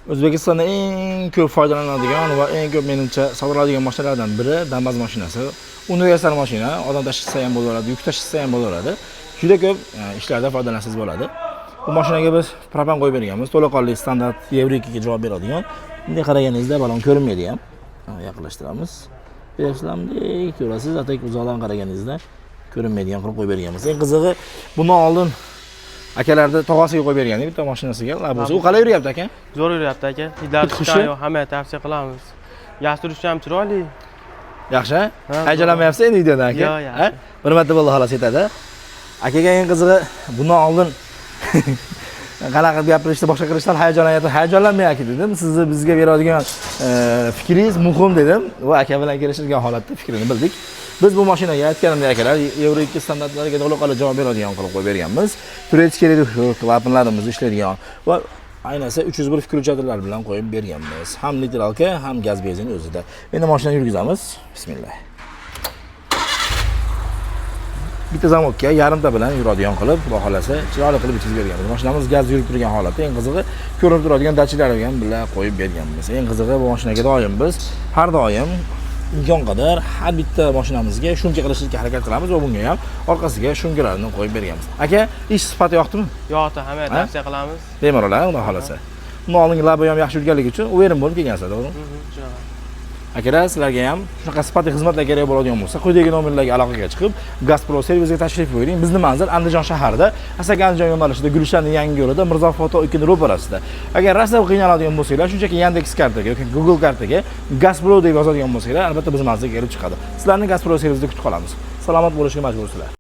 O'zbekistonda eng ko'p foydalaniladigan va eng ko'p, menimcha, sotiladigan mashinalardan biri Damas mashinasi. Universal mashina, odam tashisa ham bo'laveradi, yuk tashisa ham bo'laveradi. Juda ko'p ishlarda foydalansangiz bo'ladi. Bu mashinaga biz propan qo'yib berganmiz. To'laqonli standart Yevro 2 ga javob beradigan. Bunday qaraganingizda balon ko'rinmaydi ham. Ha, yaqinlashtiramiz. Bilasizlarmi, ko'rasiz, atak uzoqdan qaraganingizda ko'rinmaydigan qilib qo'yib berganmiz. Eng qizig'i, bundan oldin akalarni tog'asiga qo'yib bergandik bitta mashinasiga. Labosi. U qalay yuryapti, aka? Zo'r yuryapti, aka. Hidlar Hid xushi? Yo'q, hammaga tavsiya qilamiz. Gaz turishi ham chiroyli. Yaxshi? Ha. Hayajonlanmayapsiz endi videodan, aka? Yo'q, yaxshi. Ha? Bir marta bo'ldi, xolos, yetadi. Akaga eng qizig'i, bundan oldin qanaqa qilib gapirishdi, boshqa qilishdan hayajonlanyapti. Hayajonlanmang, aka, dedim. Sizni bizga beradigan fikringiz muhim, dedim. Va aka bilan kelishilgan holatda fikrini bildik. Biz bu mashinaga, aytganimdek, akalar, Yevro 2 standartlariga to'laqonli javob beradigan qilib qo'yib berganmiz. Турецкий редуктор klapanlarimiz ishlaydigan va ayniqsa 301 включатель lar bilan qo'yib berganmiz. Ham нейтралка, ham gaz, benzin o'zida. Endi mashinani yurgizamiz. Bismillah. Bitta замок ka yarimta bilan yuradigan qilib, xudo xohlasa, chiroyli qilib bitkazib berganmiz. Mashinamiz gaz yurib turgan holatda, eng qizig'i, ko'rinib turadigan datchiklar ham birga qo'yib berganmiz. Eng qizig'i, bu mashinaga doim biz har doim imkon qadar har bitta mashinamizga шумка qilishga harakat qilamiz va bunga ham orqasiga шумка larni qo'yib berganmiz. Aka, ish sifati yoqdimi? Yoqdi, hammaga Ha? tavsiya qilamiz. Bemalol, ha, xudo xohlasa. Bundan oldingi Labo ham yaxshi yurganligi uchun уверен bo'lib kelgansizlar, to'g'rimi? Mhm, shunaqa. Akalar, sizlarga ham shunaqa sifatli xizmatlar kerak bo'ladigan bo'lsa, quyidagi nomerlarga aloqaga chiqib, Gazpro servisiga tashrif buyuring. Bizni manzil Andijon shahrida, Asaka Andijon yo'nalishida, Gulishanning yangi yo'lida, Mirzo Foto 2 ro'parasida. Agar rosa qiynaladigan bo'lsanglar, shunchaki Yandex kartaga yoki Google kartaga Gazpro deb yozadigan bo'lsanglar, albatta biz manzilga kelib chiqadi. Sizlarni Gazpro servisida kutib qolamiz. Salomat bo'lishga majbursizlar.